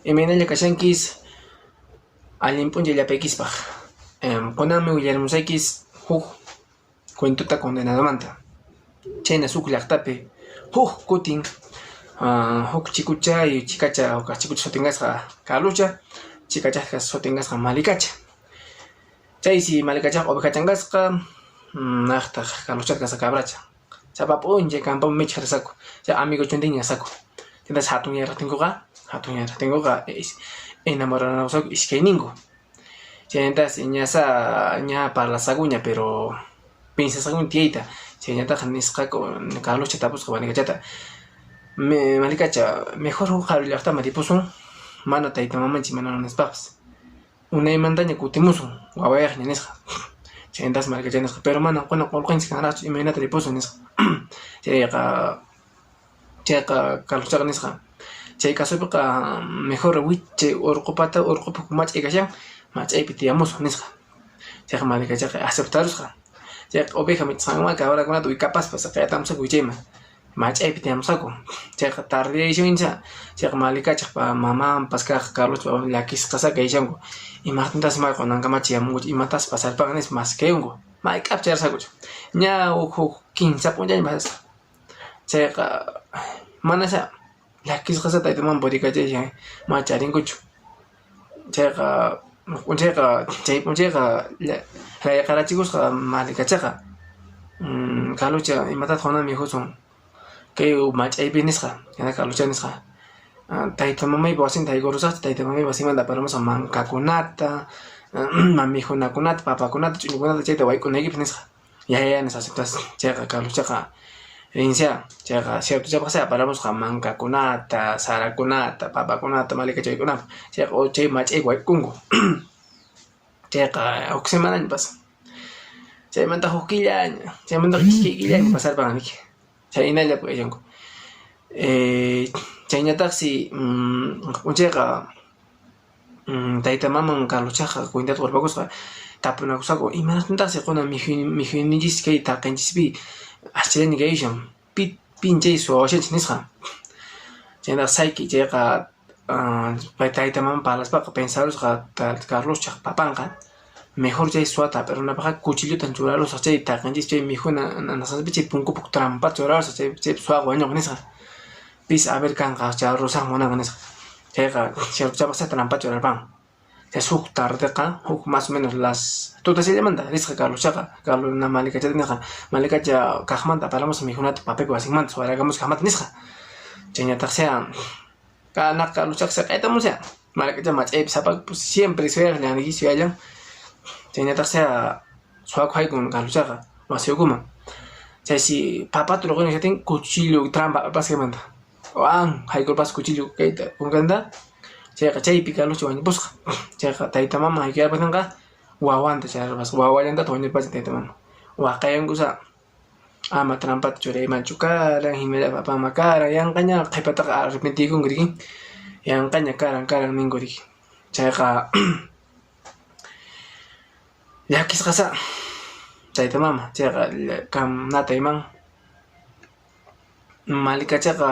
Imaynalla kashankis? Allin p'unchay llapaykispaq. Kunanmi willarimusaykiz huk cuentota condenadomanta. Chaynas huk llaqtapi huk kutin huk chikucha y chikacha huk chikucha sutin kasqa Carlucha, chikachaqqa sutin kasqa Malikacha. Chaysi Malikachaqa ovejachan kasqa, naqtaq Carluchataq kasqa cabracha. Sapa p'unchay campoman michiq risaku, chay amigochuntinña risaku. Chaytas hatunyaraqtinkuqa, hatunyaraqtinkuqa enamoranakusqaku iskayninku. Chaymantas ñasa ña parlasakuña pero piensasqakuña tiyayta. Chayñataq nisqaku Carlucha tapusqa Malikachata, Malikacha mejor huk karu llaqtaman ripusun mana tayta mamanchik mana nispaqpas. Unaymantaña kutimusun wawayaqña nisqa. Chaymantas Malikacha nisqa, pero mana kunan qullqinchik kanraqchu imaynata ripusun nisqa. Chayqa chayqa Carluchaqa nisqa, chay casopiqa mejor wichay urqu pata urqupi huk mach'ay kashan mach'aypi tiyamusun nisqa. Chayqa Malikachaqa aceptarusqa. Chayqa oveja michisqankumanqa cabrakunata wikapaspa saqeyatamusqaku wichayman. Mach'aypi tiyamusqaku. Chayqa tardeyayshuncha chayqa Malikachaq mamanpas kaq Carluchaq papanpas llakisqasá kayashanku. Imaqtintas mana kunankama chayamunkuchu imatas pasarpan nispa maskayunku. Mayk'apis chayarqakuchu. Ña huk huk kinsa p'unchayña pasasqa. Chayqa manasá llakisqasá tayta maman puriykachashan mana charinkuchu. Chayqa huk p'unchayqa chay p'unchayqa rayqarachikusqa Malikachaqa. Carlucha imatataq kunan mikhusun kay mach'aypi nisqa chayta Carlucha nisqa tayta mamaypa wasinta haykurusaqchu tayta mamaypa wasinmanta aparamusaq mankakunata, mikhunakunata, papakunata, ch'uñukunata chayta wayk'unaykipaq nisqa. Ya ya nisqa aceptasqa chayqa Carluchaqa rinsá chayqa ciertochapaqsá aparamusqa mankakunata, sarakunata, papakunata, Malikacha wayk'unanpaq chayqa chay mach'aypi wayk'unku. Chayqa huk semanaña pasan chaymanta huk killaña chaymantaqa iskay killaña pasarpan riki chhaynalla kashanku. Chayñataqsi huk p'unchayqa tayta maman Carluchaqa cuentata qurpakusqa tapunakusqaku imanaqtintaqsi kunan mikhuyninchis kay taqenchispi aschallaña kayushan pi pin chay suwawashanchis nisqa. Chaynaqa sayki chayqa pay tayta maman parlaspaqa pensarusqa Carluchaq papanqa mejor chay suwata hap'irunapaqqa cuchillotan churarusaq chay taqenchispi chay mikhuna nasqanpi chay punkupi trampata churarusaq chaypi suwaqa wañunqa nisqa. Pis a ver kanqa charusaqmi munanqa nisqa. Chayqa ciertochapaqsá trampata churarpanqa. Chay huk tardeqa huk más o menos las tutasillamanta risqa Carluchaqa Carluna Malikachata nisqa Malikacha kaqmanta aparamusqa mikhunata papaypa wasinmanta suwarakamusqa kaqmanta nisqa. Chayñataqsá naq Carluchaqa siq'aytamusá Malikacha mach'aypi sapa siempre suyaqllan riki suyallan chayñataqsá suwakuq haykun Carluchaqa wasi ukuman. Chaysi papata ruquynin cuchillo trampa apasqaymanta wan haykurpasqa cuchillo kayta kunkanta chayqa chaypi Carlucha wañupusqa. Chayqa tayta maman haykuyarpasninqa wawanta chayarpasqa wawallantataq wañurpachin tayta mama waqayankusá ama trampata churaymanchu karan hinallataq apanman karan yanqaña qhipataqa arrepentikunku riki yanqaña karan karan ninku riki chayqa llakisqasá tayta mama chayqa natayman Malikachaqa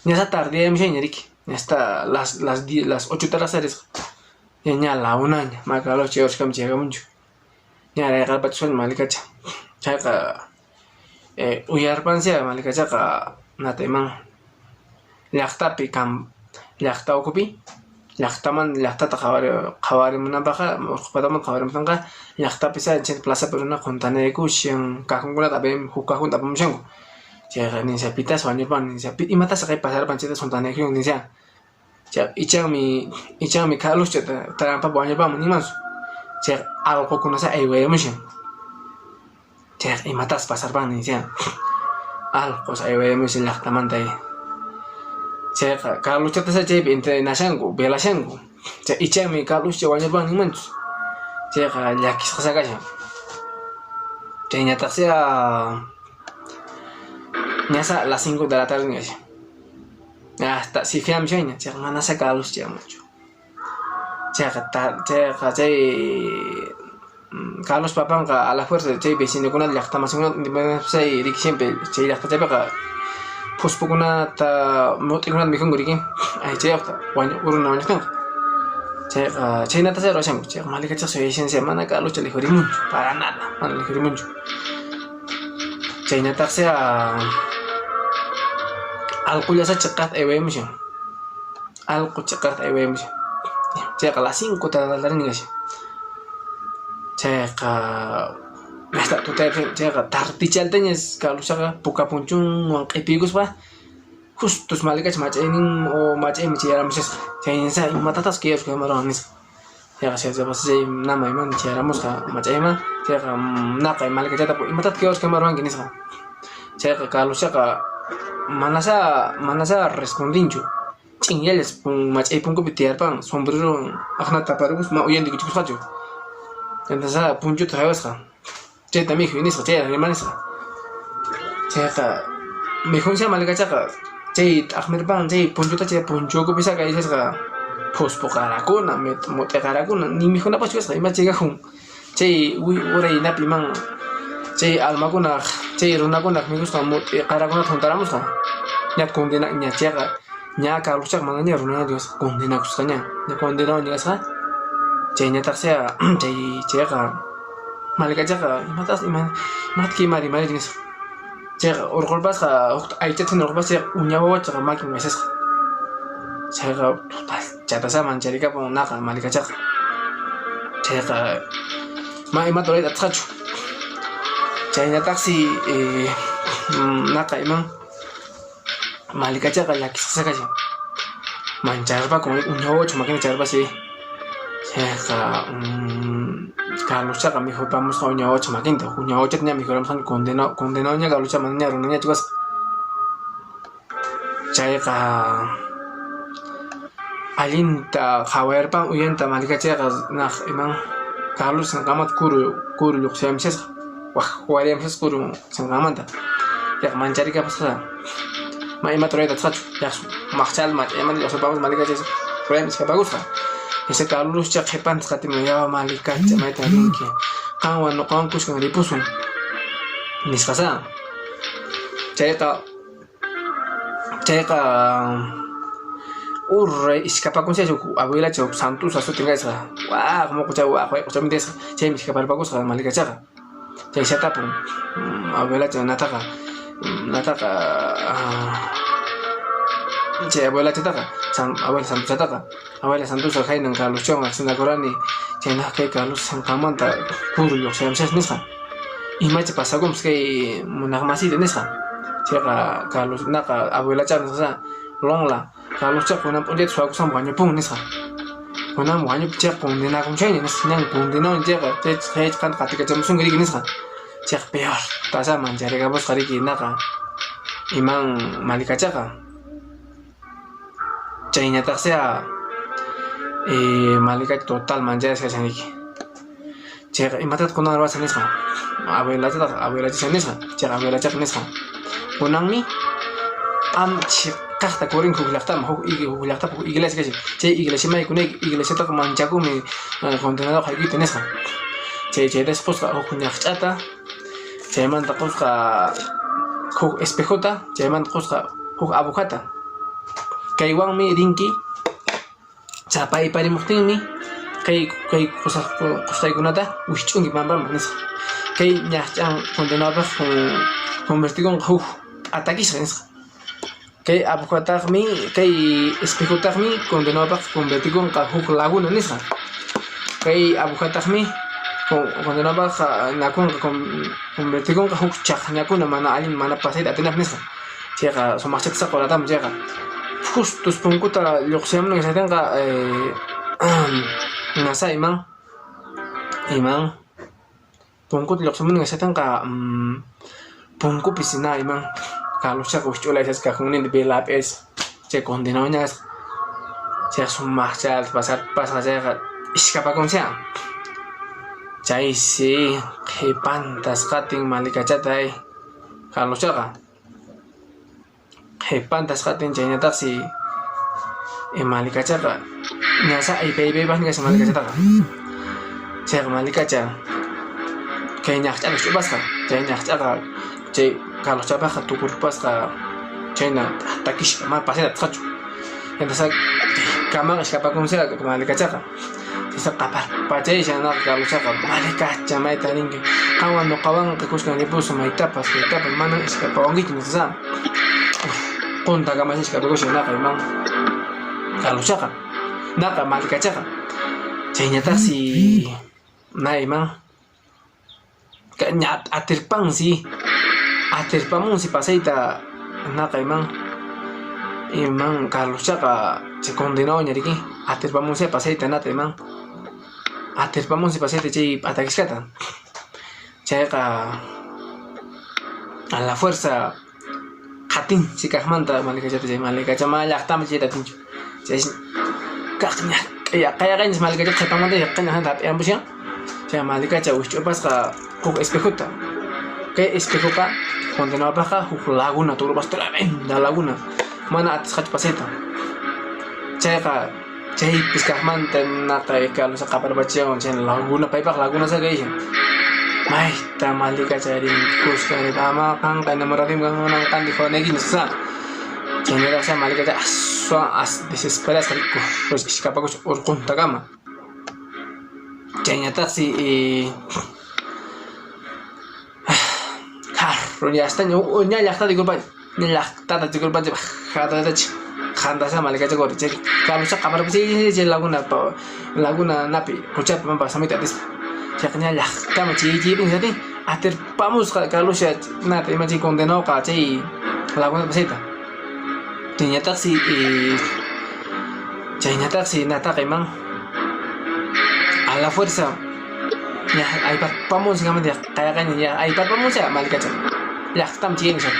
ñasá tardeyamushanña riki hasta las las diez las ochotaraqsá risqa ña la unaña mana Carlucha chayashkama chayakamunchu ña rayqarpachisqaña Malikacha chayqa uyarpansá Malikachaqa natayman llaqtapi llaqta ukhupi llaqtaman llaqtata qhawarimunanpaqqa urqu patamanta qhawarimunanpaqqa llaqtapi chay plazapi runaqa juntanaykushan cajonkunata huk cajonta apamushanku chayqa nisha pitas wañurpan nisha imatas kay pasarpan chaytas juntanaykushanku nisha chay ichanmi ichanmi Carloscha trampapi wañurpanman ninmansu chayqa allqukunasá aywayamushan chayqa imatas pasarpan nisha allqus aywayamushan llaqtamanta chayqa Carlochatasá chaypi entrenashanku velashanku chay ichanmi Carloscha wañurpan ninmanchus chayqa llakisqasá kashan chayñataqsá ñasá las cinco de la tarde kashan hasta sifiamushanña chayqa manasá Carlos chayamunchu chayqa chayqa chay Carlos papanqa a la fuerza chay vecinokunata llaqta masinkunata chay riki siempre chay llaqtachapiqa. Phuspukunata mut'ikunata mikhunku riki aychayuqta wañu runa wañuqtinqa. Chayqa chhaynatachá ruwashanku. Chayqa malikachaqa suyashansi mana Carloscha rikhurimunchu para nada mana rikhurimunchu. Chaynataqsi allqullasá chiqaqta aywayamushan. Allqu chiqaqta aywayamushan. Chayqa las cincota de kashan. Chayqa tutayaq chayqa tardichaltañas Carloschaqa puka punchunwan q'ipiykuspa justos malikacha mach'aynin o mach'ayman chayaramushasqa. Chayñasá imatataq kay ruwan nispa. Chayqa chay namayman chayaramusqa mach'ayman chayqa naqay malikachata imatataq kay ruwanki nisqa. Chayqa Carloschaqa manasá manasá respondinchu ch'inyallas mach'ay punkupi tiyarpan sombrerowan aqnata taparukuspa mana uyanta kuchikusqachu. Chantachá punchuta haywasqa chayta mikhuy nisqa chayta rimarisqa. Chayqa mikhunchá malikachaqa chay t'aqmirpan chay punchuta chay punchu ukhupisá kayshasqa phuspu qarakuna mut'i qarakuna ni mikhunapaqchu kasqa ima chay kajun chay uray napi iman chay almakunaq chay runakunaq mikhusqan mut'i qarakunata huntaramusqa ña condena ña chayqa ña Carloschaqa manaña runañachu kasqa condenakusqaña ña condenadoña kasqa chayñataqsá chay chayqa malkachaqa imatas ima imataq ima rimarinki nisqa chayqa urqurpasqa huk aychata hina urqurpasqa chayqa uña wawachaqa makin kashasqa chayqa total chatasá mancharikapun naqa malkachaqa chayqa mana imata rurayta atisqachu chayñataqsi naqa iman malkachaqa llakisqasá kashan mancharpakun uña wawacha makinta charpasqa chayqa Carloschaqa mikhurpamusqa uña wawacha makinta uña wawachata ña mikhuramusqani condenado condenadoña Carloschaqa manaña runañachu kasqa chayqa allinta qhawayarpan uyanta malkachayqa naq iman Carlos sinqanmanta kuru kuru lluqsiyamushasqa wak wariyamushasqa kuru sinqanmanta chayqa mancharikapusqa mana imata rurayta atisqachu maqchal mach'aymanta lluqsirpamusqa malikacha rurayman iskapakusqa chay Carloscha qhipanta qatimun yaw malikacha maytan rinki qanwan ñuqawan kuskan ripusun nisqasá chayqa chayqa uray iskapakunchá huk abuelacha huk Santusa sutin kasqa waq muqucha waq wayq'uchapi tiyasqa chaymi iskaparpakusqa malikachaqa chaysi tapun abuelacha nataqa nataqa chay abuelachataqa abuela Santusataqa abuela Santusa khaynan Carloschawan riqsinakurani chaynaqa kay Carlos sinqanmanta kuru lluqsiyamushasqa nisqa imacha pasakunpas kay munaqmasiyta nisqa chayqa Carlos naqa abuelachaqa nisqasá Lonla Carloschaqa kunan p'unchayta suwakusqanpi wañupun nisqa kunan wañupun chayqa condenakunchayña nisqa ñan condenawan chayqa chay qanta qatikachamusunki riki nisqa chayqa peor tasá mancharikapusqa riki naqa iman malikachaqa chayñataqsá malikacha total mancharisqa kashan riki chayqa imatataq kunan ruwasaq nisqa abuelachataqa abuelachashan nisqa chayqa abuelachaqa nisqa kunanmi am chiqaqta kurinki huk llaqtaman huk huk llaqtapi huk iglesia kashan chay iglesiaman yaykunayki iglesiataqa manchakunmi condenadoqa haykuyta nisqa chay chaytas qusqa huk ñaqch'ata chaymanta qusqa huk espejota chaymanta qusqa huk abujata kaywanmi rinki chapayparimuqtinmi kay kay qusqaykunata wikch'unki pampaman nisqa kay ñaqch'an condenadopaq convertikunqa huk p'atakisqa nisqa kay abujataqmi kay espejotaqmi condenadopaq convertikunqa huk laguna nisqa kay abujataqmi condenadopaq nakunqa convertikunqa huk chaqñakuna mana allin mana pasayta atinapaq nisqa chayqa sumaqchata quratamun chayqa justos punkuta lluqsiyamun kashaqtinqa nasa iman iman punkuta lluqsimuni kashaqtinqa punkupis na iman Carloschaqa wikch'ulayshasqa cajonninta vela hap'isqa chay condenadoña kasqa chay sumaqcha pasarpasqa chayqa iskapakunchá chaysi qhipantas qatin malikachata Carloschaqa qhipantas qatin chayñataqsi malikachaqa ñasá aypaypaypaqmi kashan malikachataqa chayqa malikacha kay ñaqch'aqa ch'upasqa chay ñaqch'aqa chay Carloschapaqqa tukurpasqa. Chayna takishka mana pasayta atisqachu. Chayta kamaqa ishkapakunsira malikachaqa. Chaysa qaparpachaysa naqa Carlochaqa malikacha mayta rinki qanwan nuqawanqa kuskan ripusun maytapas kaytapas manan iskapawankichu nisqa. Quntakama iskapakushan naqa iman Carlochaqa naqa malikachaqa. Chayñataqsi na iman ña atirpansi atirpamunsi pasayta naqa iman iman Carloschaqa chay condenadoña riki atirpamunsi pasayta nata iman atirpamunsi pasayta chay p'atakisqata chayqa a la fuerza qatinsi kaqmanta malikachata chay malikacha mana llaqtaman chayta atinchu chay kaq ñak'ay malikacha qhipanmanta hap'iyamushan chay malikacha wikch'upasqa huk espejota kay espejoqa condenadopaqqa huk laguna tukurupasqa tremenda laguna mana atisqachu pasayta chayqa chaypis kaqmanta naqay qaparpachiwan chay laguna paypaq laguna kashan mayta malikacha rinki kuska ama qanqa enamoraduymi kanki manan qanta juwanaykichu nispa chaynallataq malikacha aswan desesperasqa iskapakusqa urquntakama chayñataqsi ña llaqtata rikurpani ña llaqtata rikurpanchik qantasá malikachakurqa chay carrochaqa qaparpachay chay laguna laguna napi quchapi mana pasamuyta atispa chayqa ña llaqtaman chayaychiypi nishatin atirpamusqa carrosha nada ima chay condenawqa chay lagunata pasayta chayñataqsi chayñataqsi nataqa iman a la fuerza ña ayparpamunsi qayaqaynin ña ayparpamunsi malikacha llaqtaman chayani nishan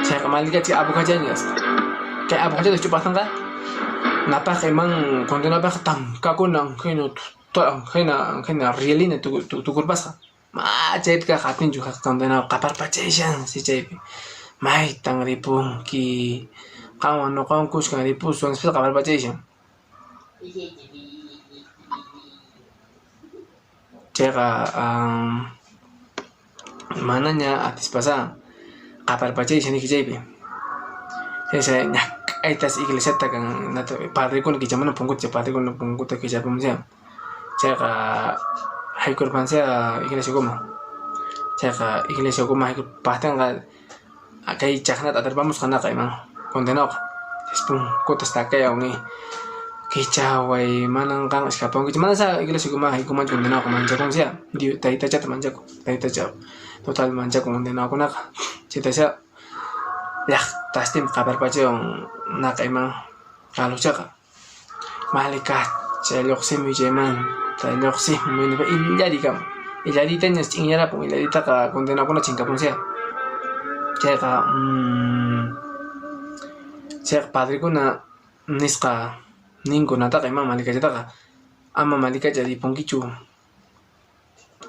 chayqa malikacha apukachaña nisqa chay apukachata chupaqtinqa napaqqa iman condenapaqqa tankakuna hina hina hina rielina tukurpasqa ma chaypi kaq atinchu condenado qaparpachashansi chaypi maytan ripunki qanwan ñuqawan kuskan ripusun nispa qaparpachashan. Chayqa manaña atispasá qaparpachaysi niki chaypi. Chaysi ñak'aytas iglesiata padrekuna kichamuna punkuta chay padrekuna punkuta kichapunchá. Chayqa haykurpanchá iglesia ukuman. Chayqa iglesia ukuman haykurpaqtinqa kay chaqnata atirpamusqa naqa iman condenawqa. Punkutas takayawan kichaway manan qan escapankichu manasá iglesia ukuman haykunmanchu condenawqa manchakunchá taytachata manchakun taytacha total manchakun condenawkunaqa chaytasá llaqtastinpi qaparpachiwan naqa iman kaluchaqa. Malikacha lluqsimuy chaymanta lluqsimuy nispa illarikama illariytañas ch'inyarapun illariytaqa condenakuna chinkapunchá chayqa chayqa padrekuna nisqa ninkunataqa ima malikachataqa ama malikacha ripunkichu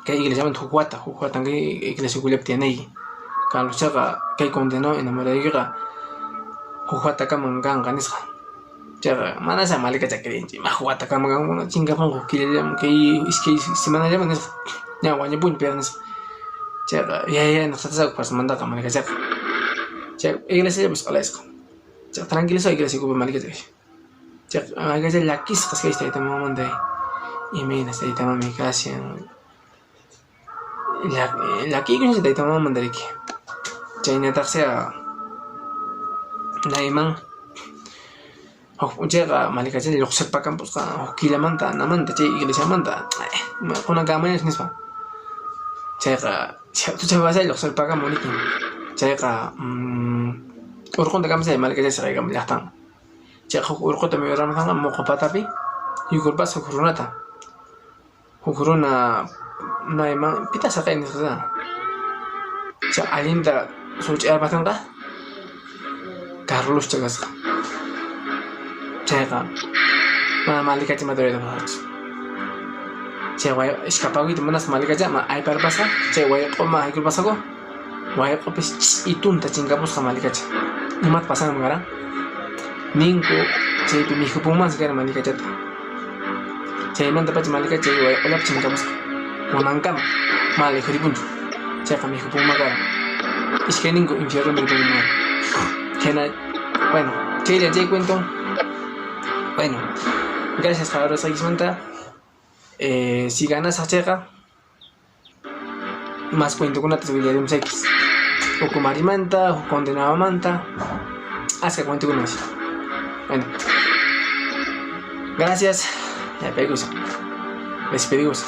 kay iglesiamanta huk wata huk watan kay iglesia ukullapi tiyanayki Carloschaqa kay condenado enamoraduykiqa huk watakaman kanqa nisqa chayqa manasá malikacha creenchik ima huk watakama kanqa chinkapunqa huk killallaman kay iskay semanallaman nisqa ña wañupunchu peor nisqa chayqa yaya nisqataqa mandaqa malikachaqa chay iglesiallapi wisq'alayasqa chay tranquilizado iglesia ukupi malikacha kashan. Chayqa malikacha llakisqas kashan tayta mamamanta imaynas tayta mamay kashan llakiykushan tayta mamamanta riki chaynataqsi nayman huk p'unchayqa malikacha lluqsirpakampusqa huk killamanta anamanta chay iglesiamanta kunankamanachu nispa chayqa lluqsirpakamun riki chayqa urqunta kamashay malikacha siqaykamun llaqtanman. Chayqa huk urquta muyurqamurqanqa muqu patapi yuykurpasqa huk runata. Huk runa mayman pitaq saqey nisqa chay allinta such'ayapaqtinqa Carloscha kasqa. Chayqa mana malikacha imata rurayta munarqachu. Chay iskapakuyta munasqa malikacha ayparpasqa chay wayq'uman haykurpasqaku. Wayq'opis ch'itunta chinkapusqa malikacha. Imata pasanman karan? Ninku chaypi mikhupunmansi karan malikachata. Chaymantapacha malikacha chay wayq'ollapi chinkapusqa. Kunankama mana rikhuripunchu. Chayqa mikhupunman karan. Iskayninku infiernoman ripunkuman karan. Chhayna, bueno, chaylla chay cuento. Bueno, gracias qhawarusqaykismanta. Si ganasaq chayqa, más cuentokunata willarimusaykichis. Ukumarimanta, huk condenadamanta, askha cuentokunas. Bueno, gracias. Yapaykusaq. Despedimos.